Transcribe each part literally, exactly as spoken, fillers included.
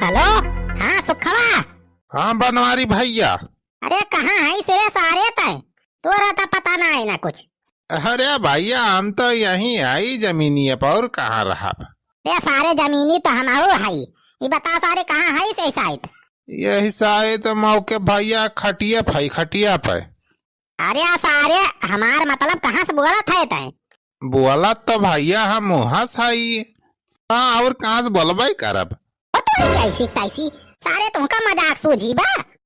हेलो, हाँ सुखवा। हाँ बनवारी भइया। अरे कहाँ हइस रे सारे तैं? तोरा त पता नाहीं ना कुछ। अरे भइया हम तो यहीं हई जमीनिये पर, और कहाँ रहब? रे सारे जमीनी तो हमहू हई। ई बता सारे कहाँ हइस ऐसा इत? यही साइत मौके भइया खटिया फई खटिया पे। अरे आ सारे, हमार मतलब कहाँ से बोलत है तैं? बोलत तो भइया हम उहाँ से हई। हाँ, और कहाँ से बोलबे करब? ओ तोरी ऐसी तैसी, सारे तुमका मजाक सूझी बा?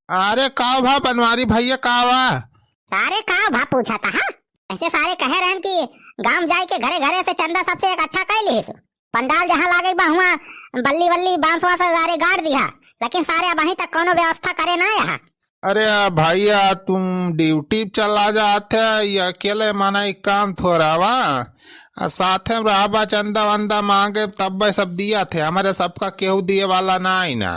अरे का भा बनवारी भइया, का बा? सारे का भा पूछा था, हाँ? ऐसे सारे कहे रहन कि गाँव जाए के घरे घरे से चंदा सबसे इकट्ठा कर लिहिस। पंडाल जहाँ लागे बा हुआँ बल्ली वल्ली बांस वांस सारे गाड़ दिहा, लेकिन सारे अबहीं तक कौनो व्यवस्था करे ना यहाँ। अरे आ भइया, तुम ड्यूटी पे चला जात है, ये अकेले मनई काम थोड़ा बा। अब साथे में रहबा, चंदा वंदा मांगे तब सब दिया थे, हमरे सबका केहू दिए वाला नाहीं ना।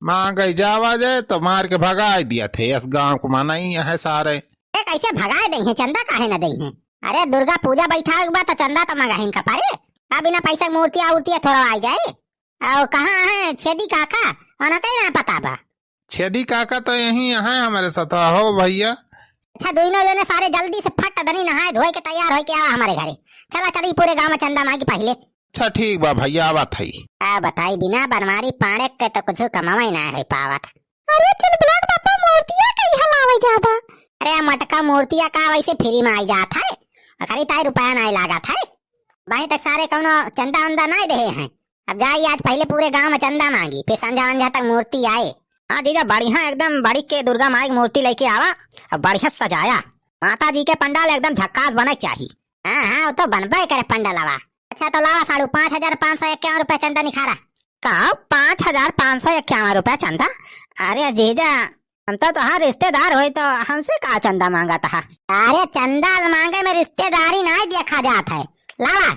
मांगे जावा जाए तो मार के भगाई दिया थे, इस गाँव को मनई है सारे। ए, कैसे भगाए दे हैं, चंदा काहे न दे हैं? अरे दुर्गा पूजा बैठा बा तो चंदा तो मंगाहिन का पारे। का बिना पैसा मूर्तिया उर्तिया थोड़ा आई जाए। और कहाँ है छेदी काका? ओना कहीं ना पता बा। छेदी काका तो यहीं यहाँ है हमरे साथ, हो भइया। अच्छा, दुइनो जने सारे जल्दी से फट दनी नहाए धोए के तैयार होए के आवा हमरे घरे। चला चली पूरे गाँव में चंदा मांगी पहिले। अच्छा ठीक बा भइया, आवत हई। आ बताई बिना बनवारी पाड़े के तो कुछ कमावा ही ना है पावत। अरे चुलबुला के बापा मूर्तिया के यहाँ लावे जाबा। अरे मटका मूर्तिया का वैसे फ्री में आई जात है, अखरी ताई रुपया नाहीं लागत है। अबहीं तक सारे कौनो चंदा वंदा नाहीं देहे हैं। अब जाई आज पहिले पूरे गाँव में चंदा मांगी, फिर संझा वंझा तक मूर्ति आए। हाँ जीजा, बढ़िया एकदम बड़ी के दुर्गा माई की मूर्ति लेके आवा और बढ़िया सजाया। माता जी के पंडाल एकदम झक्कास बने के चाही। हाँ हाँ, वो तो बनबे करे पंडालवा। अच्छा तो लावा साढ़ू, पाँच हजार पाँच सौ इक्यावन रुपया चंदा निखारा। का पाँच हजार पाँच सौ इक्यावन रुपया चंदा? अरे जीजा, हम तो तोहार रिश्तेदार होई तो हमसे का चंदा मांगत हा? अरे चंदा मांगे में रिश्तेदारी नाहीं देखा जात है। लावा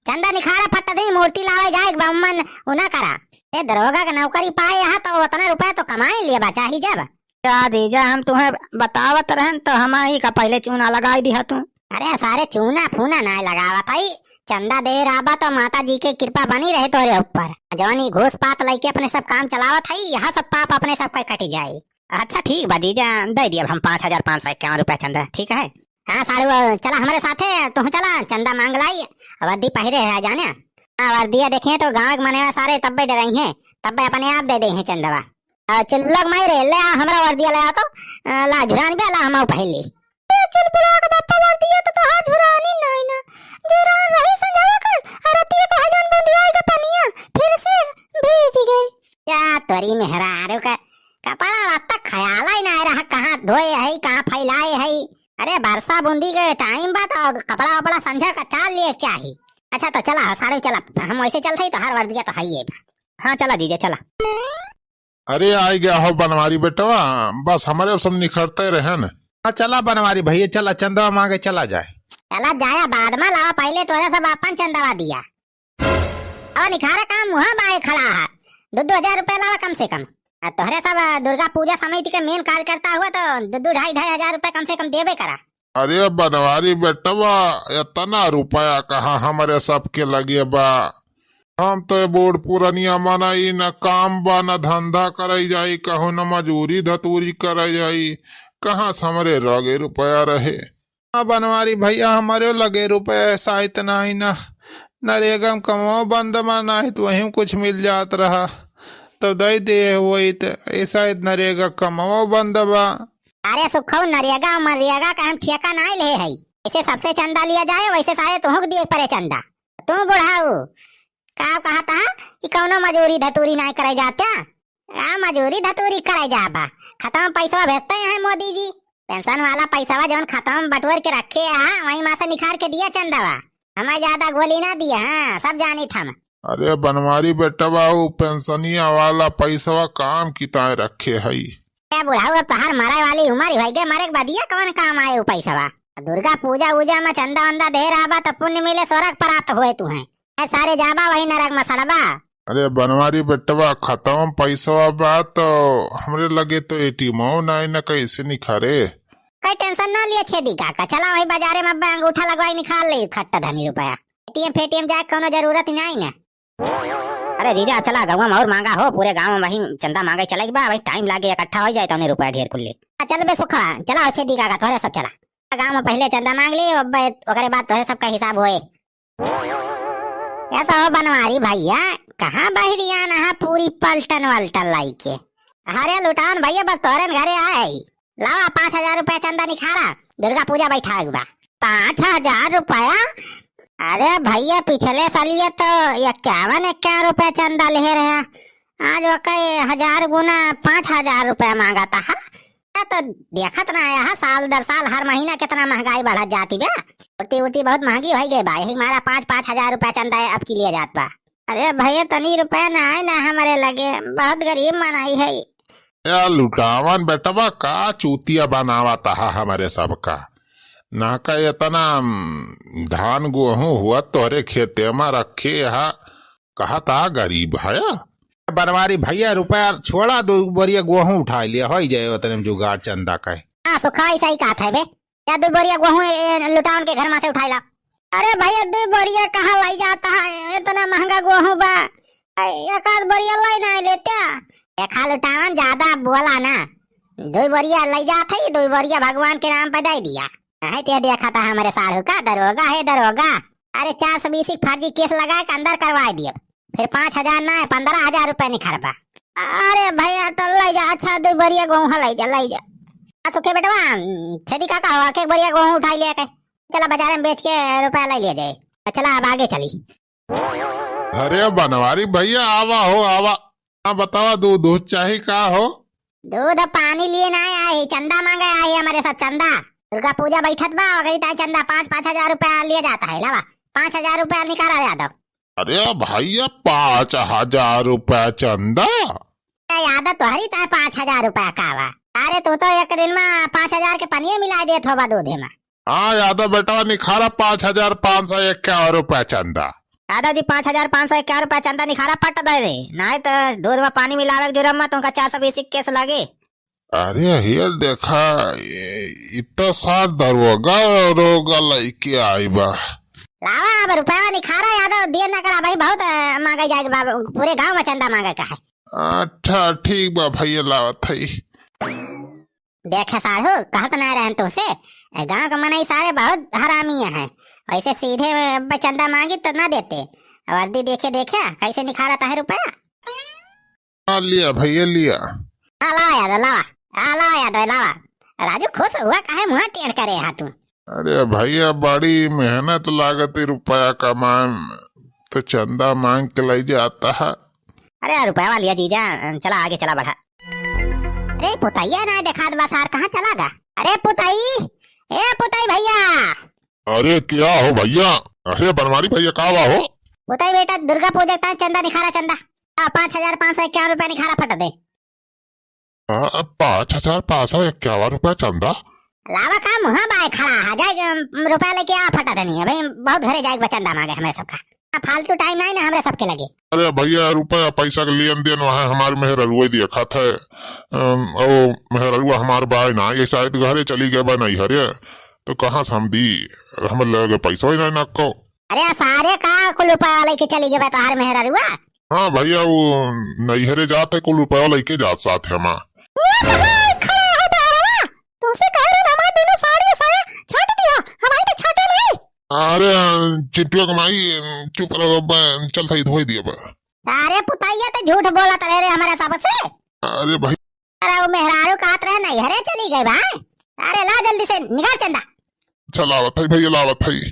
चंदा निखारा, फट दी मूर्ति लावे जाए, बम्मन उना करा। ए दरोगा के नौकरी पाए यहाँ तो उतना रुपया तो कमाई लेबा चाही जब। का जीजा, हम तुम्हें बतावत रहन तो हम ही का पहिले चूना लगाई दिहा तू। अरे सारे चूना फूना नाहीं लगावत हई, चंदा दे रहबा तो माता जी के कृपा बनी रहे तोरे ऊपर। जौन ई घूस पात लइके अपने सब काम चलावत हई, यहाँ सब पाप अपने सब का कट जाई। अच्छा ठीक बा जीजा, दे दियब हम पाँच हजार पाँच सौ इक्यावन रुपया चंदा, ठीक है? हाँ साढ़ू, चला हमरे साथे, तू चला चंदा मांग लाई, वर्दी पहिरे है जाने। हाँ वर्दिया देखिए तो गाँव के मनेवा सारे तब्बे डराई हैं, तब्बे अपने आप दे दे हैं चंदवा। आ, चुलबुला के माई रे, ले आ हमरा वर्दिया ले आ तो, आ, ला झुरान बे ला हम पहन ली। ए चुलबुला के बापा वर्दिया तो तोहार झुरानी नाहीं ना, झुरान रही संझवा के, आ रतिया को हजन बूंदिया के पनिया, फिर से भीज गए। क्या तोरी मेहरारू का कपड़ा लत्ता ख्याल ही ना रहा, कहाँ धोए है, कहाँ फैलाए है। अरे बरसा बूंदी के टाइम बा तो कपड़ा वपड़ा संझा का चाल लिए चाही। अच्छा तो चला सारे चला, हम वैसे चलते ही तो हर वर्दिया तो है ये बा। हाँ चला जीजा चला। अरे आई गया हो बनवारी बेटवा, बस हमरे सब निखरते रहन। हाँ चला बनवारी भइया चला, चंदवा मांगे चला जाए। चला जाया बाद में लावा, पहले तोरे सब अपन चंदवा दिया। अब निखारा का मुँह बाए खड़ा है, दो दो हजार रुपया लावा कम से कम। आ तोहरे सब दुर्गा पूजा समिति के मेन कार्यकर्ता हुआ तो दो दो ढाई ढाई हजार रुपया कम से कम देबे करा। अरे बनवारी बेटवा, इतना रुपया कहाँ हमरे सबके लगे बा? हम तो बूढ़ पुरनिया मनई, न काम बा न धंधा करई जाई, कहूँ न मजूरी धतूरी करई जाई, कहाँ से हमरे लगे रुपया रहे? हाँ बनवारी भइया, हमरे लगे रुपया ऐसा इतना ही ना, नरेगा में कमवा बंद बा, नाहीं तो वहीं कुछ मिल जात रहा तो दे दे, वही तो ऐसा इत नरेगा कमवा बंद बा। अरे सुखऊ, नरेगा मरेगा का हम ठेका नाहीं ले हई, इसे सबसे चंदा लिया जाए, वैसे सारे तुहूँ के दिए परे चंदा। तू बुढ़ाऊ, का कहत हा कि कौनो मजूरी धतूरी नाहीं करे जात्या? का मजूरी धतूरी करे जाबा? खाता में पैसवा भेजते हैं मोदी जी। पेंशन वाला पैसवा जौन खाता में बटोर के रखे हा, वही मा से निखार के दिया चंदवा। हमें ज्यादा गोली ना दिया, हाँ, सब जानी था हम। अरे बनवारी बेटवा, ऊ पेंशनिया वाला पैसवा काम किताए रखे हई। ए बुढ़ाऊ, अब तोहार मरे वाली उम्र होइ गए, मरे के बदिया कौन काम आए ऊ पैसवा? दुर्गा पूजा उजा में चंदा वंदा दे रहा बा तो पुण्य मिले, स्वर्ग प्राप्त हुए तू है। ए सारे जाबा वही नरक में सड़बा। अरे बनवारी बेटवा, खाता में पैसवा बा तो हमरे लगे तो एटीएमो नाई न, कैसे निखारे? कोई टेंशन ना लिए छेदी काका, चला वही बाजारे में अब अंगूठा लगवाई निखार ले खट्टा धनी रुपया। एटीएम फेटीएम जाए कोनो जरूरत ही नाई न। अरे जीजा, चला, गौवा में और मांगा हो, पूरे गाँव में वही चंदा मांगे चले के बा, वही टाइम लागे, इकट्ठा होइ जाए तौने रुपया ढेर कुल्ले। आ, चल बे सुखा, चला, अच्छे दी काका, तोहरे सब चला। गाँव में पहिले चंदा मांग ली, अब ओकरे बाद तोहरे सबका हिसाब होए। कैसा हो बनवारी भैया, कहाँ बहरियान है पूरी पलटन वलटन लाइके? अरे लुटावन भैया, बस तोहरे घरे आए ही। लावा पाँच हजार रुपया चंदा निखारा, दुर्गा पूजा बैठा हुआ। पाँच हजार रुपया? अरे भैया, पिछले सालिए तो इक्यावन, इक्यावन रुपया चंदा ले रहे, आज ओके हजार गुना पाँच हजार रुपया मांगा था। ए तो देखत ना आया है, साल दर साल हर महीना कितना महंगाई बढ़त जाती बे। रोटी वोटी बहुत महंगी होइ गई बा, यही मारा पाँच, पाँच हजार रुपया चंदा अब की लिया जात बा। अरे भैया, तनी रुपया ना आए ना हमरे लगे, बहुत गरीब मनई है। या लुटावन बेटवा, का चूतिया बनावत हा हमरे सबका? ना का इतना, हम्म, धान गोहूं हुआ तोहरे खेते में रखे हा, कहत हा गरीब है। बनवारी भैया, रुपया छोड़ा, दो बोरिया गोहूं उठाइ लिया, होइ जाए उतने में जुगाड़ चंदा का है। हाँ, सुखा ऐसा ही कहत है बे। या दो बोरिया गोहूं, ए, लुटावन के घर में से उठाइ ला। अरे भैया, दो बोरिया कहाँ लाई जाता है? इतना महंगा गोहूं बा। ए, एक आध बोरिया लाई ना लेते। देखा लुटावन, ज्यादा बोला ना। दो बोरिया लाई जात है, दो बोरिया भगवान के नाम पे दे दिया। नहीं ते देखा था हमरे साढ़ू का, दरोगा है दरोगा। अरे चार सौ बीस फर्जी केस लगा के अंदर करवा दिए। फिर पाँच हजार ना है, पन्द्रह हजार रुपया निखरबा। अरे भैया, तो लाई जा, अच्छा, दो बोरिया गोहूं लाई जा, लाई जा। आ, सुखे बेटवा, छेदी काका हो, एक बोरिया गोहूं उठाइ लिया के। चला, बाजार में बेच के रुपया लाई लिया जाए। चला, अब आगे चली। अरे बनवारी भैया, आवा हो, आवा। हाँ, बतावा, दूध, दूध चाही का हो? दूध पानी लिए ना आई, चंदा मांगे आई हमरे सब, चंदा। दुर्गा पूजा बैठत बा, ओकरी ताई चंदा पाँच, पाँच हजार रुपया लिया जाता है, लावा, पाँच हजार रुपया निकाला यादव। अरे भैया, पाँच हजार रुपया चंदा? ए यादव, तोहरी ताई पाँच हजार रुपया का बा? अरे तू तो एक दिन में पाँच हजार के पनिये मिला देत होबा दूधे में। हाँ यादव बेटवा, निखारा पाँच हजार पाँच सौ इक्यावन रुपया चंदा। दादाजी, पाँच हजार पाँच सौ इक्यावन रुपया चंदा निखारा पट देवे, नाहीं तो दूध में पानी मिलावे के जुर्म में तुमका चार सौ बीस केस लगे। अरे हियल देखा, इ, इ तो सार दरोगा, दरोगा लइके आई बा। लावा अब रुपया निखारा यादव, देर ना करा भाई, बहुत, अ, मांगे जाए के बा, पूरे गांव में चंदा मांगे का है। अच्छा ठीक बा भैया, लावत हई। देखे साढ़ू, कहत ना रहन तुमसे, ए गांव के मनई सारे बहुत हरामी हैं। ऐसे सीधे ब-, चंदा मांगी तो ना देते। वर्दी देखे, देखे कैसे निखारत है रुपया। हाँ, लिया भैया, लिया। हाँ, लावा यादव, लावा। हाँ, लावा यादव, लावा। राजू, खुश हुआ काहे मुँह टेढ़ करे हा तू? अरे भैया, बड़ी मेहनत लागत है रुपया कमाए में, तो चंदा मांग के ले जाता है। अरे रुपया लिया जीजा, चला आगे चला बढ़ा। अरे पुतैया ना देखात बा सार, कहाँ चला गा? अरे पुतई, ए पुतई भैया। अरे क्या हो भैया? अरे बनवारी भैया, का हुआ हो? पुतई बेटा, दुर्गा पूजा का चंदा निखारा, चंदा। आ, पाँच हजार पाँच सौ इक्यावन रुपया निखारा फट दे। आ, पाँच हजार पाँच सौ इक्यावन रुपया चंदा? लावा का मुँह बाय खड़ा है, जाए, अम, रुपया लेके आ फटा देनी है भाई, बहुत घरे जाए बा चंदा मांगे हमरे सबका। आ, फालतू टाइम नहीं ना हमरे सबके लगे। अरे भैया, रुपया पैसा के लेन देन वहाँ हमार मेहररुआ देखत है। अम, ओ मेहररुआ हमार बाय ना, ये शायद घरे चली गए बा नैहरे, तो कहाँ से हम दी? हमरे लगे पैसा ही नहीं ना को। अरे सारे का कुल रुपया लेके चली गए बा तोहार मेहररुआ? हाँ भैया, वो नैहरे जात है, कुल रुपया लेके जात साथ है माँ। ए भाई, खड़ा है बहरवा। तुमसे कह रहे ना, हमारे बिना साड़ी साया छाट दिया, हमारी तो छाटे नहीं। अरे चिंटुआ के माई, चुप रहो, ब-, चल सही धोई दिया बा। अरे पुतैया तो झूठ बोलत रहे रे हमारे सबसे। अरे भाई। अरे वो मेहरारू कहत रहे नैहरे चली गई भाई। अरे ला जल्दी से निकाल चंदा। अच्छा लावत है भैया, लावत है।